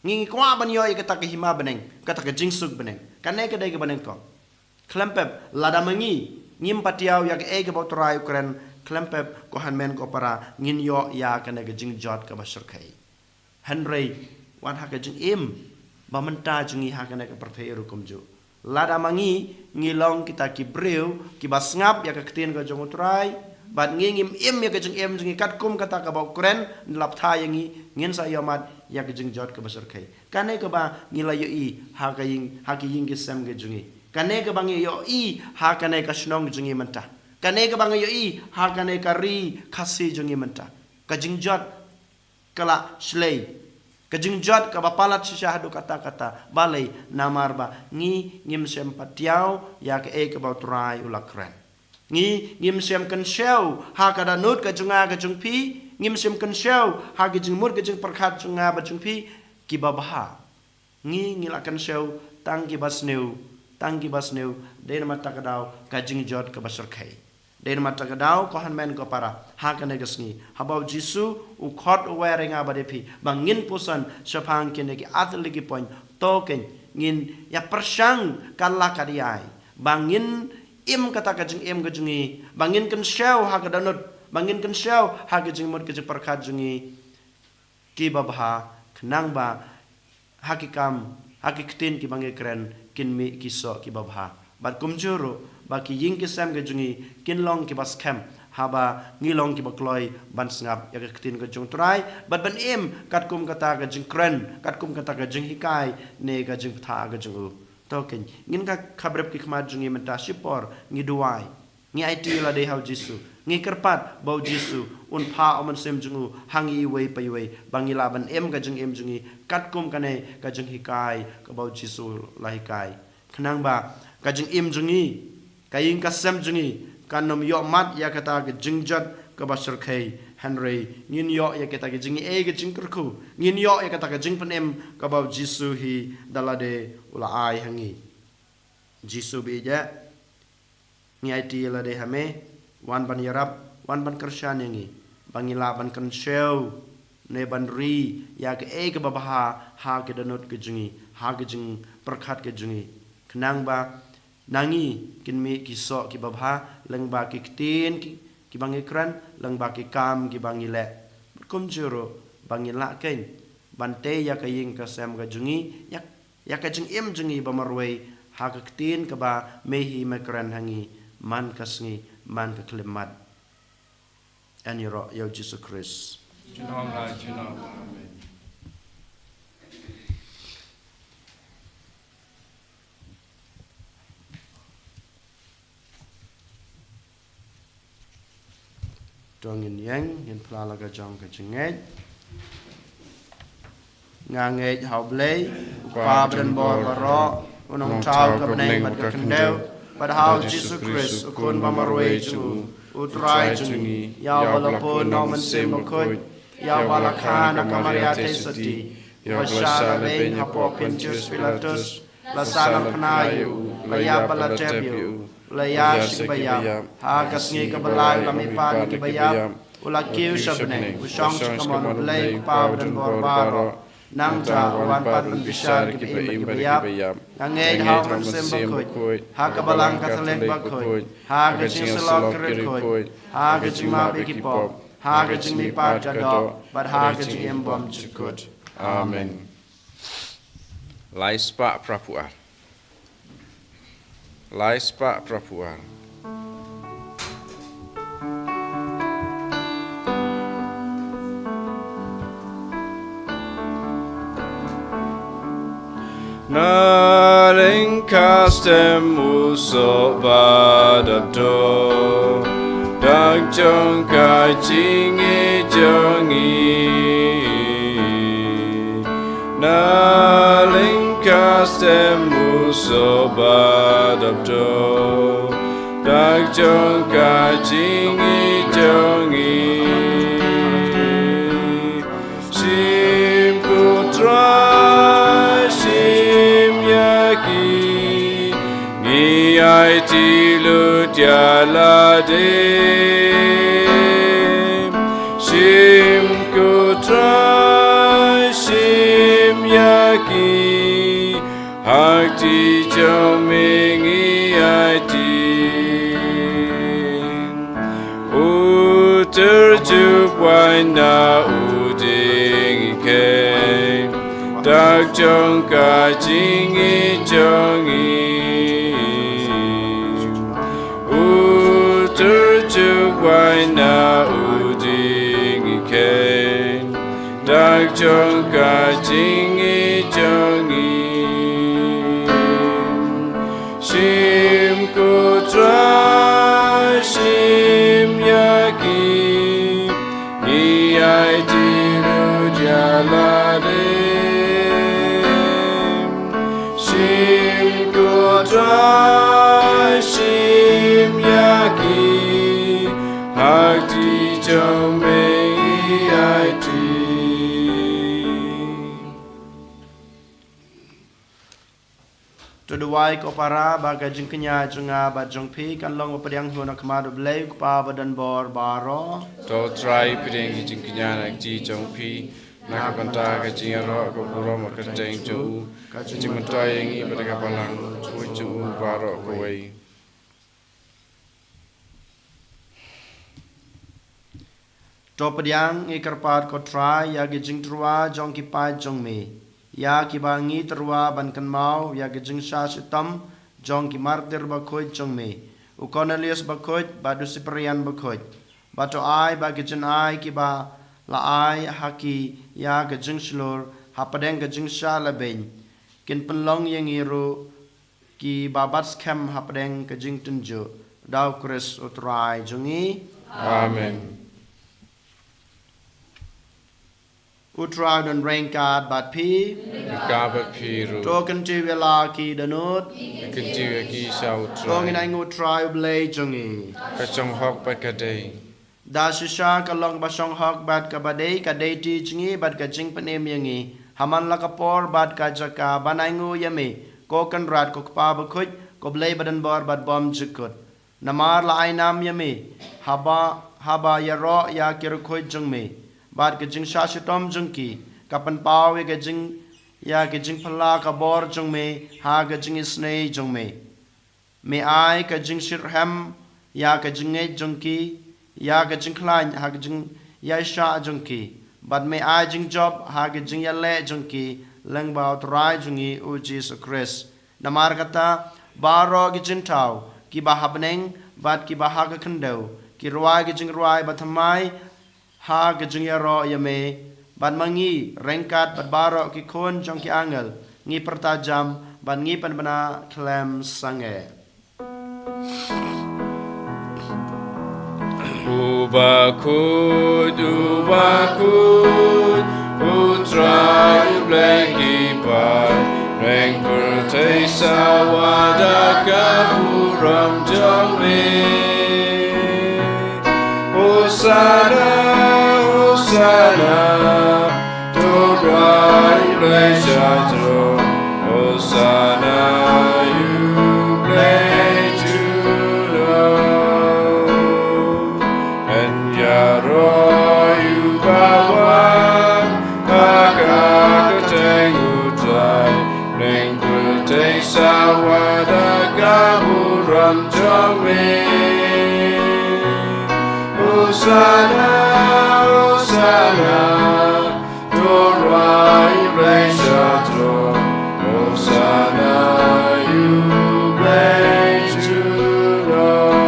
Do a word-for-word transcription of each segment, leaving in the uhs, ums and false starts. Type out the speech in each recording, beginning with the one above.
Ngi, ngi kwah ban ïoh ïa kata ka hima bneng, kata ka jingsuk bneng. Kane ka dei kaba nyngkong. Khlem pep, lada ma ngi ngim patiaw ïa kaei kaba U Trai u kren, khlem pep, ko hynmen ko para, ngin ïoh ïa kane ka jingjot kaba shyrkhei. Hynrei wat ha ka jingim ba mynta jong ngi ha kane ka pyrthei ruh kumjuh. Lada ma ngi ngi long kita ki briew kiba sngap ïa ka ktien ka jong U Trai, bad ngi ngim im ïa ka jingim jong ngi katkum kata kaba u kren, ngi la bthah ïa ngi, ngin sa ïohmad ïa ka jingjot kaba shyrkhei. Kane kaba ngi la ïohi ha ka ïing, ha ki ïing ki sem ka jong ngi. Kane kaba ngi ïohi ha kane ka shnong jong ngi mynta. Kane kaba ngi ïohi ha kane ka ri Khasi jong ngi mynta. Ka jingjot ka la shlei. Ka jingjot kaba palat shisha haduh katta katta. Balei? Namar ba ngi ngim shym patiaw ïa kaei kaba U Trai u la kren. Ngi ngim shym kynshew ha ka dohnud ka jong nga ka jong phi. Ngim shym kynshew ha ka jingmut ka jingpyrkhat jong nga bad jong phi kiba bha. Ngi, ngi la kynshew tang kiba sniew, tang kiba sniew, dei namar kata ka daw ka jingjot kaba shyrkhei. Dei namar kata ka daw, ko hynmen ko para, ha kane ka sngi, haba U Jisu u khot u wer ïa nga bad ïa phi ba ngin puson shaphang kine ki artylli ki point, to kein ngin ïa pyrshang kat la kat ïai ba ngin im kata ka jingim ka jong ngi, ba ngin kynshew ha ka dohnud, ba ngin kynshew ha ka jingmut ka jingpyrkhat jong ngi kiba bha, khnang ba ha ki kam, ha ki ktien kiba ngi kren, kin mih ki soh kiba bha. Bad kumjuh ruh ba ki ïing ki sem ki jong ngi kin long kiba skhem, haba ngi long kiba kloi ban sngap ïa ka ktien ka jong U Trai bad ban im katkum kata ka jingkren, katkum kata ka jinghikai ne ka jingbthah ka jong u. To kein, ngin ka khabrip ki khmat jong ngi mynta shipor, ngi duwai. Ngi aiti lade ha U Jisu. Ngi kyrpad ba U Jisu un phah U Mynsiem jong u ha ngi iwei pa iwei, ba ngi lah ban im ka jingim jong ngi katkum kane ka jinghikai kaba U Jisu la hikai. Khnang ba ka jingim jong ngi, ka ïing ka sem jong ngi, kan ym ïohmad ïa kata ka jingjot kaba shyrkhei, hynrei ngin ïoh ïa kata ka jingaiei ka jingkyrkhu, ngin ïoh ïa kata ka jingpynim kaba U Jisu hi da lade u la ai ha ngi. Jisu baieit, ngi aiti ïa lade ha me, wan ban ïarap, wan ban kyrshan ïa ngi ba ngi lah ban kynshew ne ban ri ïa kaei kaba bha ha ki dohnud ki jong ngi, ha ki jingpyrkhat ki jong ngi, khnang ba na ngi kin mih ki soh kiba bha lyngba ki ktien ki, kiba ngi kren, lyngba ki kam kiba ngi leh. Bad kumjuh ruh ba ngi lah kein ban tei ïa ka ïing ka sem ka jong ngi, ïa ïa ka jingim jong ngi ba marwei ha ka ktien kaba me hi me kren ha ngi man ka sngi man ka khyllipmat. Yn ïaroh ïa U Jisu Khrist. Junom la junom. Amen. To ngin ïeng, ngin phla la ka jong ka jingngeit. Nga ngeit ha U Blei, U Kpa badonbor baroh, U Nongthaw ka bneng bad ka khyndew, bad ha U Jisu Khrist, U Khun ba marwei jong U, U Trai jong ngi, ïa uba la pun na U Mynsiem Bakhuid, ïa uba la kha na ka Maria Theisotti, uba shah la beiñ hapoh Pontius Pilatus, la sahnarphna ïa u, la ïap bad la tep ïa u, la ïaid sha kiba ïap, ha ka sngi kaba lai la mihpat na kiba ïap, u la kiew sha bneng, u shong sha kamon U Blei U Kpa badonbor baroh. Nangta u wan pat ban bishar ïa kiba im bad kiba ïap. Nga ngeit ha U Mynsiem Bakhuid, ha ka Balang Katholik bakhuid, ha ka jingïasyllok ki riewkhuid, ha ka jingmap ïa ki pop, ha ka jingmihpat ka doh, bad ha ka jingim bymjukut. Amen. Lai spah phra phew ar. Lai spah phra phew ar. Na lyngkha stem u soh ba dap dor, dak jong ka jingïeit jong ngi. Na lyngkha stem u soh ba dap dor, dak jong ka jingïeit jong ngi. Shim ko Trai, shim ïa ki, ngi aiti lut ïa lade. Shim ko Trai, shim ïa ki, ha kti jong me ngi aiti. U Tyrjuh Blei na u ding i khe, dak jong ka jingïeit jong ngi. U Tyrjuh Blei na u ding i khe, dak jong ka jingïeit jong ngi. Shim ko Trai, shim ïa ki, ngi aiti ruh ïa lade. Shim ko Trai, shim ïa ki, ha kti jong me ngi aiti. To duwai ko para ba ka jingkñia jong nga bad jong phi kan long ba pdiang hun ha khmat U Blei U Kpa badonbor baroh. To Trai pdiang ki jingkñia na ka kti jong phi, na ka bynta ka jingïaroh ka burom ka kyrteng jong u, ka jingmyntoi ïa ngi bad ka balang jong u baroh kawei. To pdiang ngi kyrpad ko Trai ïa ki jingtyrwa jong ki paid jong me, ïa kiba ngi tyrwa ban kynmaw ïa ki jingshah shitom jong ki martir bakhuid jong me, u Cornelius bakhuid bad u Cyprian bakhuid. Bad to ai ba ki jingai kiba la ai ha ki ïa ka jingshlur hapdeng ka jingshah lehbeiñ kin pynlong ïa ngi ruh kiba bat skhem hapdeng ka jingtynjuh. Da U Khrist U Trai jong ngi. Amen. U Trai un ryngkat bad phi. Ryngkat bad phi ruh. To kyntiew ïa la ki dohnud. Kyntiew ïa ki sha U Trai. To ngin ainguh U Trai U Blei jong ngi. Ka shong hok bad ka dei. Da shisha ka long ba shong hok bad kaba dei, ka dei ti jong ngi bad ka jingpynim ïa ngi ha man la ka por bad ka jaka ban ainguh ïa me, ko Kynrad, ko Kpa bakhuid, ko Blei badonbor bad bymjukut. Namar la ai nam ïa me haba, haba ïaroh ïa ki riewkhuid jong me, bad ka jingshah shitom jong ki ka pynpaw ïa ka jing, ïa ka jingphylla ka bor jong me ha ka jingisynei jong me. Me ai ka jingshitrhem ïa ka jingngeit jong ki, ïa ka jingkhlaiñ ha ka jingïaishah jong ki, bad me ai jingjop ha ka jingïaleh jong ki lyngba U Trai jong ngi U Jisu Khrist. Namar kata, baroh ki jingthaw, kiba ha bneng bad kiba ha ka khyndew, ki rwai ki jingrwai bathymmai ha ka jingïaroh ïa me, bad ma ngi ryngkat bad baroh ki khun jong ki angel ngi pyrta jam bad ngi pynbna khlem sangeh. U bakhuid, u bakhuid, U Trai U Blei ki paid, pdeng pyrthei sawa da ka burom jong me. Hosanna, Hosanna, to Trai U Blei sha throne. Hosanna ïa U Blei junom. Yn ïaroh ïa u bawan ha ka kyrteng U Trai, pdeng pyrthei sawa da ka burom jong me. Hosanna, Hosanna, to Trai U Blei sha throne. Hosanna ïa U Blei junom.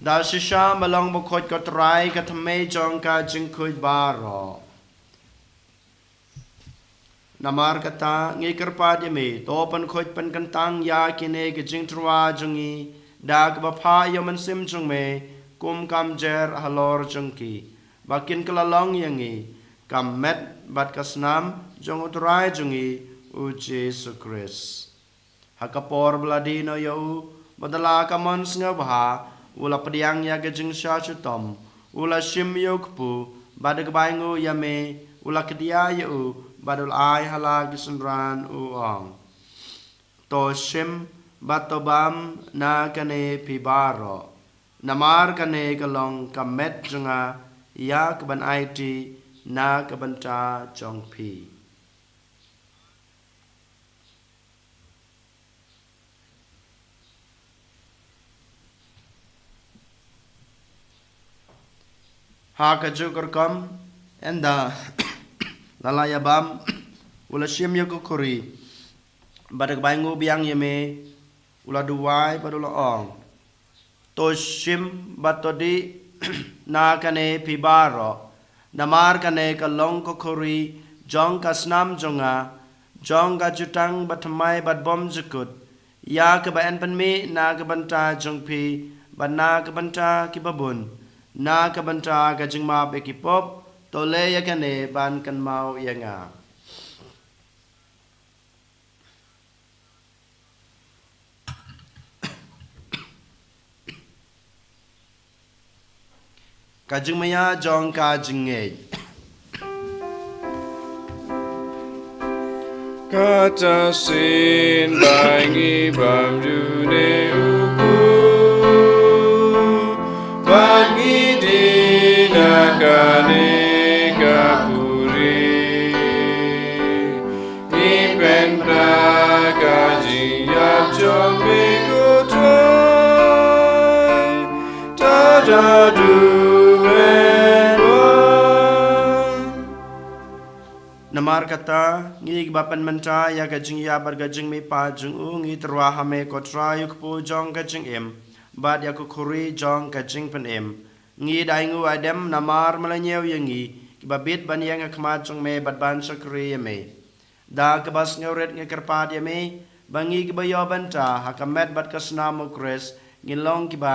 Da shisha me long bakhuid ko Trai, ka thymmei jong ka jingkhuid baroh. Namar kata ngi kyrpad ïa me, to pynkhuid pynkyntang ïa kine ki jingtyrwa jong ngi da kaba phah ïa u Mynsiem jong me, kum ka mjer halor jong ki, ba kin kylla long ïa ngi ka met bad ka snam jong U Trai jong ngi U Jisu Khrist. Ha ka por ba la die noh ïa u, bad da la ka mon sngewbha, u la pdiang ïa ka jingshah shitom, u la shim ïa u kpu, bad da kaba ainguh ïa me, u la kdiah ïa u, bad u la ai ha la ki synran u ong: To shim bad to bam na kane phi baroh. Namar kane ka long ka met jong nga ïa ka ban aiti na ka bynta jong phi. Ha kajuh ka rukom, ynda la la ïabam, u la shim ïa ka khuri, bad haba u ainguh biang ïa me, u la duwai bad u la ong: To shim bad to dih na kane phi baroh, namar kane ka long ka khuri jong ka snam jong nga, jong ka jutang bathymmai bad bymjukut, ïa kaba yn pynmih na ka bynta jong phi bad na ka bynta kiba bun, na ka bynta ka jingmap ïa ki pop. To leh ïa kane ban kynmaw ïa nga. Ka jingmaïa jong ka jingngeit. Kata shisien ba ngi bam dune u Kpu, bad ngi dih na kane ka khuri. Ngi pynbna ka jingïap jong me ko Trai, tad haduh ban wan. Namar kata, ngi kiba pynmynta ïa ka jingïap bad ka jingmihpat jong u, ngi tyrwa ha me ko Trai, u Kpu jong ka jingim, bad ïa ka khuri jong ka jingpynim. Ngi da ainguh aidem namar me la ñiew ïa ngi kiba bit ban ïeng ha khmat jong me bad ban shakri ïa me. Da kaba sngewrit ngi kyrpad ïa me ba ngi kiba ïoh bynta ha ka met bad ka snam u Khrist ngin long kiba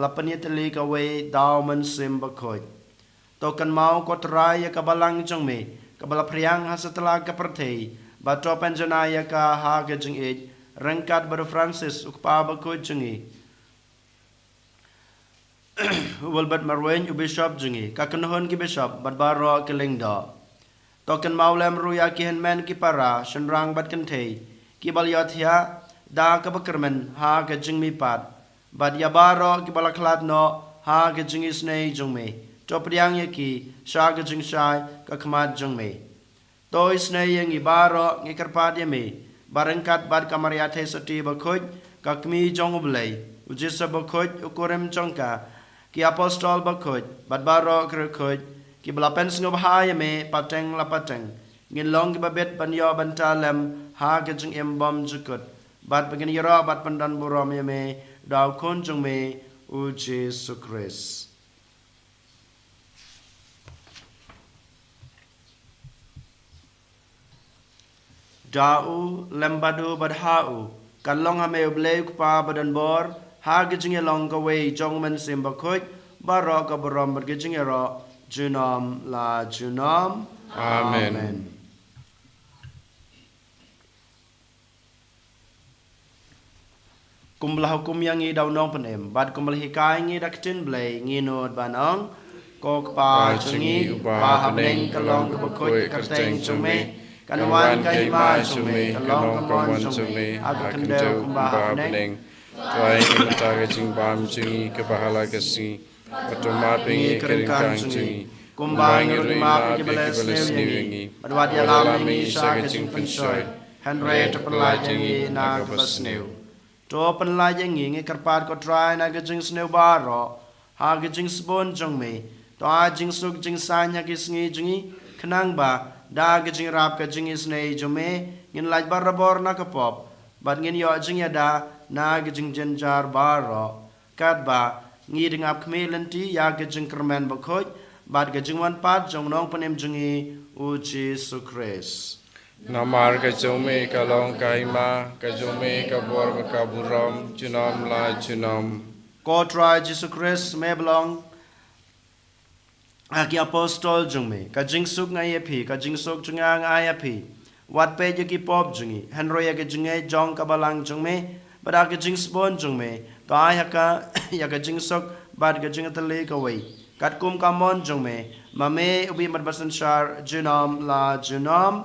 la pynïatylli kawei da u Mynsiem Bakhuid. To kynmaw ko Trai ïa ka balang jong me kaba la phriang ha satlak ka pyrthei, bad to pynjanai ïa ka ha ka jingïeit, ryngkat bad u Francis u kpa bakhuid jong ngi, u Wilbert Marwein u bishop jong ngi, ka kynhun ki bishop bad baroh ki lyngdoh. To kynmaw lem ruh ïa ki hynmen ki para, shynrang bad kynthei kiba la ïohthiah da kaba kyrmen ha ka jingmihpat, bad ïa baroh kiba la khlad noh ha ka jingisynei jong me. To pdiang ïa ki sha ka jingshai ka khmat jong me. To isynei ïa ngi baroh, ngi kyrpad ïa me ba ryngkat bad ka Maria Theisotti bakhuid, ka Kmie jong u Blei, u Joseph bakhuid u kurim jong ka, ki apostol bakhuid bad baroh ki riewkhuid kiba la pynsngewbha ïa me pateng la pateng, ngin long kiba bit ban ïoh bynta lem ha ka jingim bymjukut, bad ba ngin ïaroh bad pyndonburom ïa me da u Khun jong me, u Jisu Khrist. Da u, lem bad u, bad ha u, kan long ha me u Blei u Kpa badonbor, ha ka jingïalong kawei jong u Mynsiem Bakhuid, baroh ka burom bad ka jingïaroh junom la junom. Amen. Amen. Kumba la hukum ïa ngi da u Nongpynim, bad kumba la hikai ngi da ka ktien Blei, ngi nud ban ong: Ko Kpa jong ngi uba ha bneng, ka long kaba khuid ka kyrteng jong me, kan wan ka hima jong me, kan long ka mon jong me ha ka khyndew kumba ha bneng. Trai, ngi mynta ka jingbam jong ngi kaba ha la ka sngi, bad to map ïa ngi ka ryngkang jong ngi, kumba ngi ruh ngi map ïa kiba leh sniew ïa ngi, bad wat ïalam ïa ngi sha ka jingpynshoi, hynrei to pynlait ïa ngi na kaba sniew. To pynlait ïa ngi, ngi kyrpad ko Trai, na ka jingsniew baroh ha ka jingsbun jong me. To ai jingsuk jingsaiñ ha ki sngi jong ngi, khnang ba da ka jingïarap ka jingisynei jong me, ngin lait barabor na ka pop, bad ngin ïoh jingïada na ka jingjynjar baroh. Katba ngi dang ap khmih lynti ïa ka jingkyrmen bakhuid bad ka jingwan pat jong u Nongpynim jong ngi, u Jisu Khrist. Namar ka jong me ka long ka hima, ka jong me ka bor bad ka burom, junom la junom. Ko Trai Jisu Khrist, me ba la ong ha ki apostol jong me: Ka jingsuk nga ai ïa phi, ka jingsuk jong nga nga ai ïa phi. Wat peit ïa ki pop jong ngi, hynrei ïa ka jingngeit jong ka balang jong me, bad ha ka jingsbun jong me, to ai ha ka ïa ka jingsuk bad ka jingïatylli kawei, katkum ka mon jong me, ma me u bym bad ba synshar junom la junom.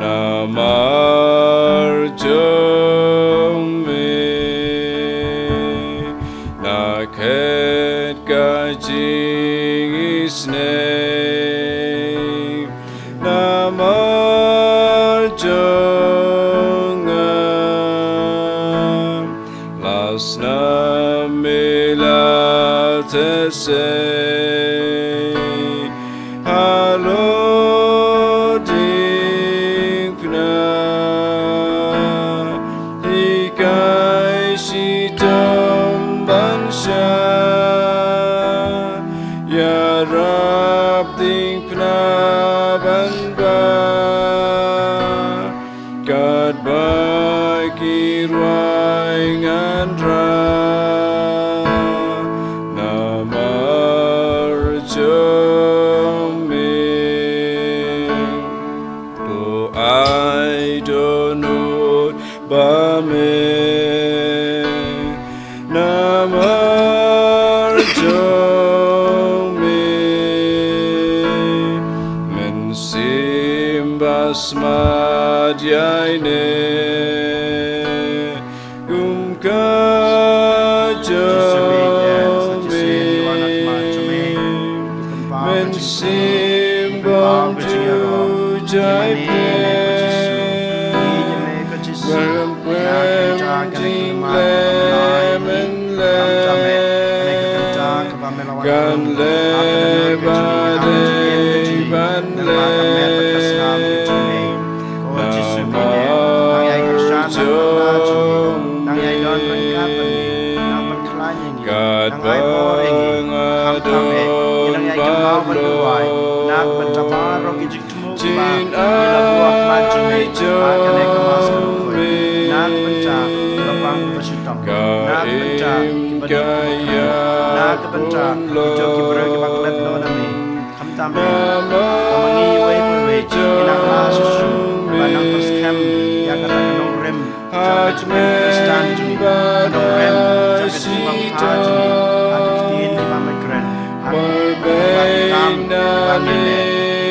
namar jong me. Na khet ka jingisynei namar jong nga. La snam me la teh sei halor diengphna. Hikai shitom ban shah, ïarap diengphna ban bah, katba ki rwai ngan rah namar jong me. To ai dohnud ba me namar jong me. Mynsiem ba smat ïa ine kum ka jong me. Mynsiem bymjukut jai pyrshah. Khlem khlem jingleh mynleh. Kan leh ba dei ban leh. Namar jong me. Katba nga don bad leh. Jingai jong me. Ka im ka ïap. Khamtam eh, ba ma ngi iwei pa iwei, ngi nang lah shuh shuh ban nang pyrshah ïa kata ka nongrim jong ka jingim Khristan jong ngi, ka nongrim jong ka jingim bapha jong ngi ha ka ktien ki ba migren, ha ka kam ki ba ngi leh,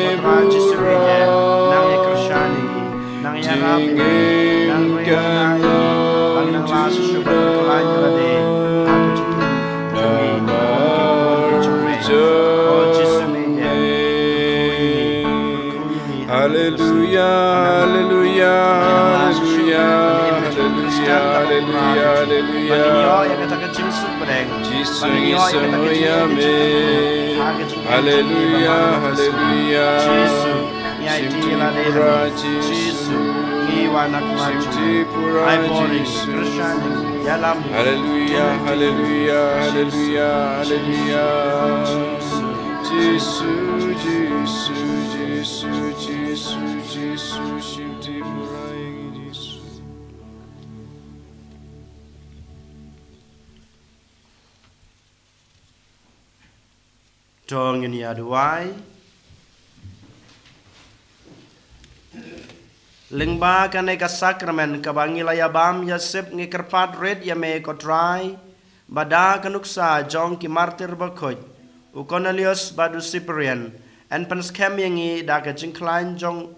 ko Trai Jisu ngi ïa nang ïa kyrshan ïa ngi. Nang ïarap ïa ngi, nang rwai nang ïa ngi, ba ngin nang lah shuh shuh ban pynkhlaiñ ïa lade ha ka jingim jong ngi, ha ka jingim jong ngi. O Jisu ngi ïa, pyrkhu ïa ngi, pyrkhu ïa ngi. Haleluya, haleluya, haleluya, haleluya, haleluya. Ba ngin ïoh ïa kata ka jingsuk bneng. Jisu ngi sngew ïa me. Haleluya, haleluya. Jisu. Ïa i ti la de Jisu. Jisu. Ngi wan na khmat jong me. Ai bor ïa ngi, kyrshan ïa ngi, ïalam ïa ngi. Haleluya, haleluya, haleluya, haleluya. Jisu, Jisu, Jisu, Jisu, Jisu, shim tripura ïa ngi, Jisu. To ngin ïa duwai. Lyngba kane ka sakramen kaba ngi la ïa bam ïa sip, ngi kyrpad rit ïa me ko Trai, ba da ka nuksa jong ki martir bakhuid, u Cornelius bad u Cyprian, yn pynskhem ïa ngi da ka jingkhlaiñ jong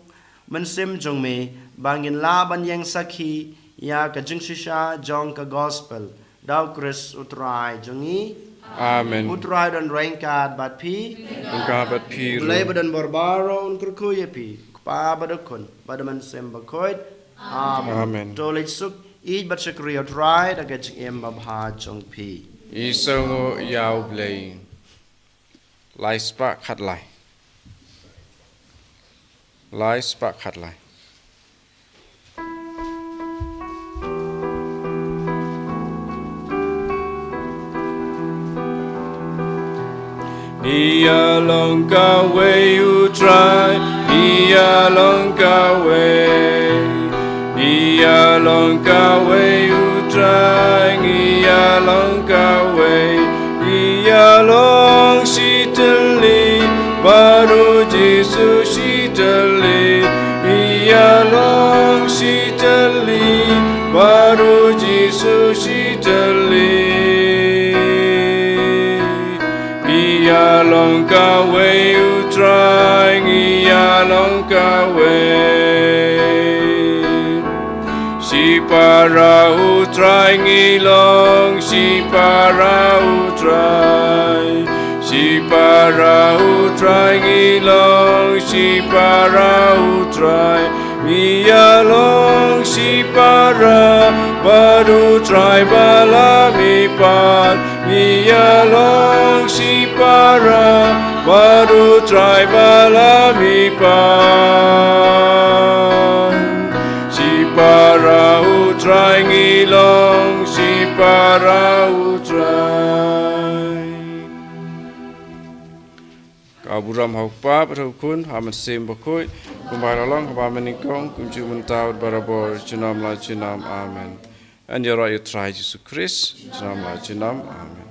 mynsiem jong me, ba ngin lah ban ïeng sakhi ïa ka jingshisha jong ka gospel. Da u Khrist u Trai jong ngi. Amen. U Trai don ryngkat bad phi. Ryngkat bad phi ruh. U Blei ba don bor baroh un kyrkhu ïa phi, u Kpa bad u Khun bad u Mynsiem Bakhuid. Amen. Amen. To leit suk, ïeit bad shakri ïa u Trai da ka jingim babha jong phi. I sngewnguh ïa u Blei. Lai spah khatlai. Lai spah khatlai. Ïa long kawei u Trai, ïa long kawei. Ïa long kawei u Trai, ïa long kawei. Ïa long shitylli, bad u Jisu shitylli. Ïa long shitylli, bad u Jisu shitylli. Ïa long kawei u Trai, Shipara U Trai ngi long, shipara U Trai. Shipara U Trai ngi long, shipara U Trai. Ngi ïa long shipara bad U Trai ba la mihpat. Ngi ïa long shipara bad U Trai ba la mihpat. Shipara U Trai ngi long, shipara U Trai. Ka burom ha U Kpa bad ha U Khun, ha U Mynsiem Bakhuid, kumba la long ha ba mynnyngkong, kumjuh mynta bad barabor, junom la junom. Amen. Yn ïaroh ïa U Trai Jisu Khrist, junom la junom. Amen.